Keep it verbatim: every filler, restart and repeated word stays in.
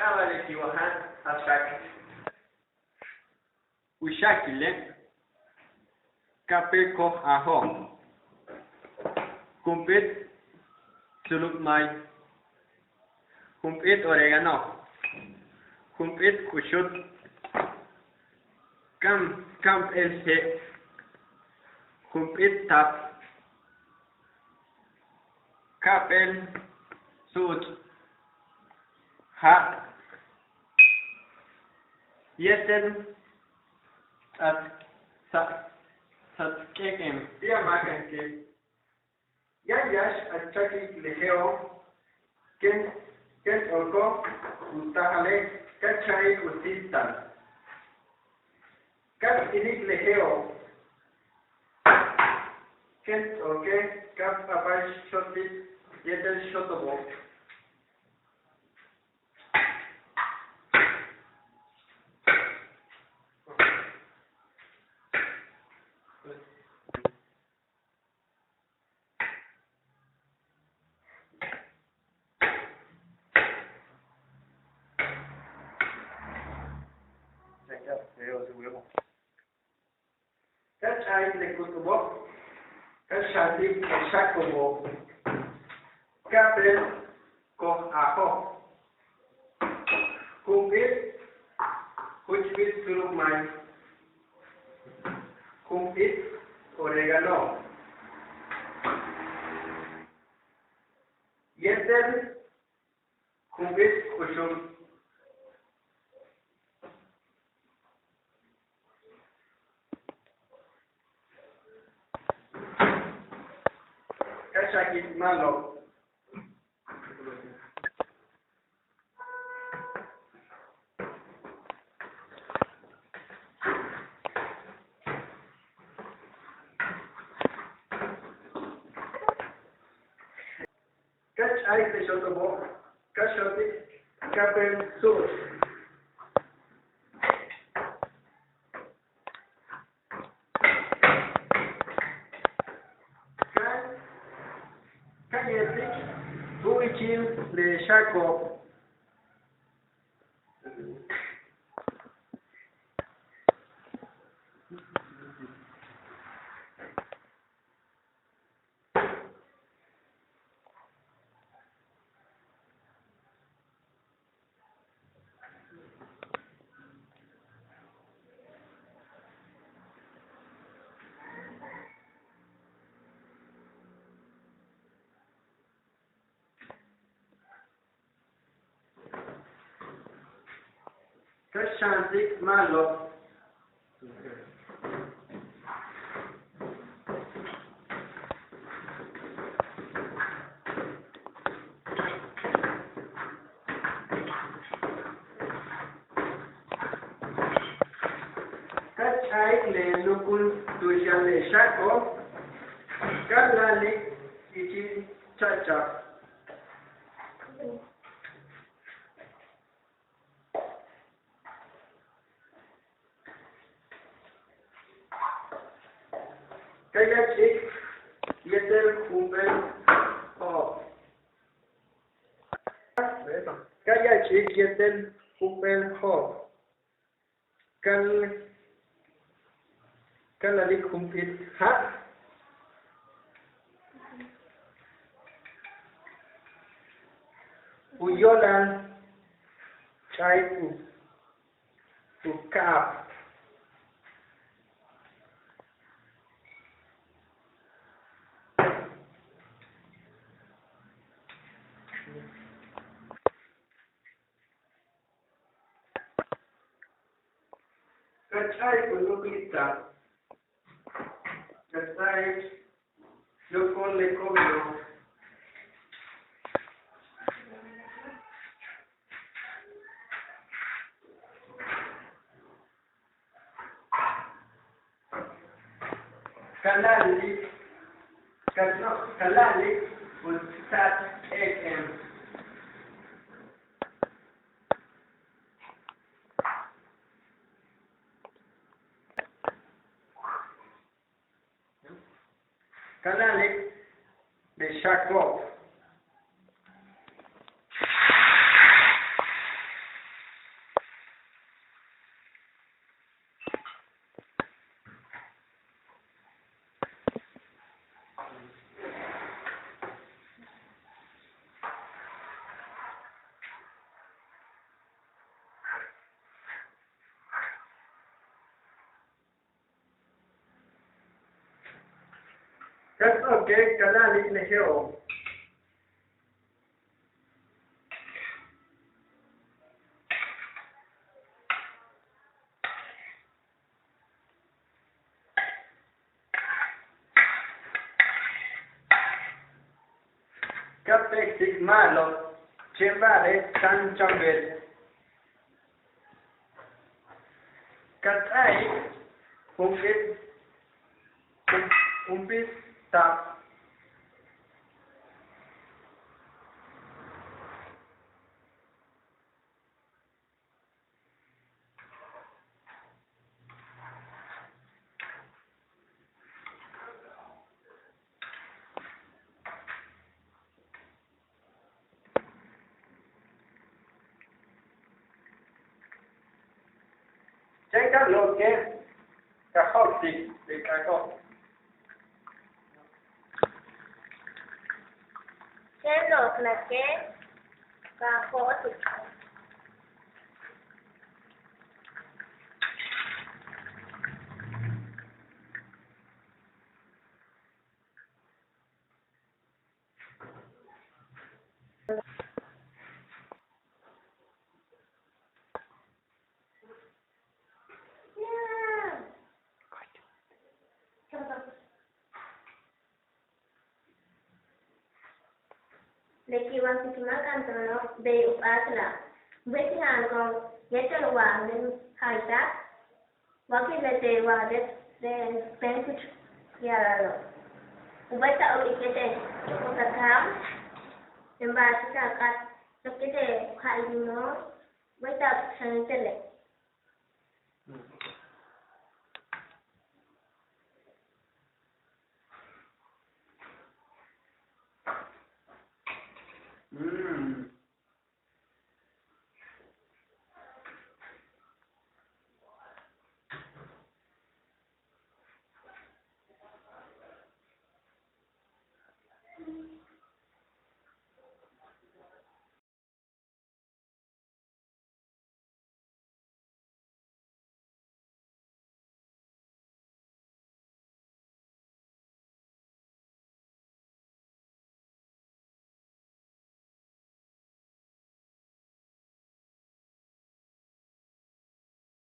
A'ale' ti' wa jaaj a xak. U xakile' ka'ap'éel koj ajo', jump'íit tsuluk may, jump'íit orégano, jump'íit k'uxul, ka'am ka'ap'éel je', jump'íit taab, ka'ap'éel suuts', ja', yéetel ts'ats' ts'ats' k'éek'en. Ti'al máakan ke yaan yáax a chakik le je'o', kéen kéen ts'o'oko' u taajale' ka cha'ik u síijtal. Ka ts'intik le je'o', kéen ts'o'oke' ka p'ap'ax xotik yéetel xotobo'. Ka ch'a'ik le k'utubo', ka xantik le xako'obo', ka'ap'éel koj ajo', jump'íit juch'bil tsuluk may, jump'íit orégano, yéetel jump'íit k'uxul. Ka xakik ma'alob. Ka ch'a'ik le xotobo', ka xotik ka'ap'éel suuts'. Ka ka yéetik u ichil le xako'ob. Ka xantik ma'alob. Ka ch'a'ik le nuukul tu'ux yaan le xako'ob, ka láaylik ichil cha'achaj. Ka ya'ach'ik yéetel jump'éel jo'ob'. Ka ya'ach'ik yéetel jump'éel jo'ob'. Ka ka láaylik jump'íit ja'. U yo'olal ch'a'ik u u ka'ap. Ka ch'a'ik u nuukul taab. Ka ch'a'ik yokol le kobilo'. Ka láaylik, ka, no, ka láaylik u ts'áaj k'éek'en. Ka láaylik le xako'ob. Ka ts'o'oke' ka láayli' le je'o'. Ka péektik ma'alob chéen ba'ale' táan u chambel. Ka ts'áaik jump'íit, jump'íit taab. Chéen ka lo'oke' ka jo'otik le k'aako'. Chéen lo'oknake' ka jo'otik. Le ki'iwan ki'iman k'anto'ono' bey u p'áatala'. Bey ti' ja'an ko'on yéetel wa men jayta'ab. Wa kile' te' wa de, de, pen kuch ya'ala'alo'. U béeytal u k'ik yéetel u kaam, en ba'ax ka k'áat yéetel u ja'ayino'ob, u béeytal u k'ik xan yéetele'.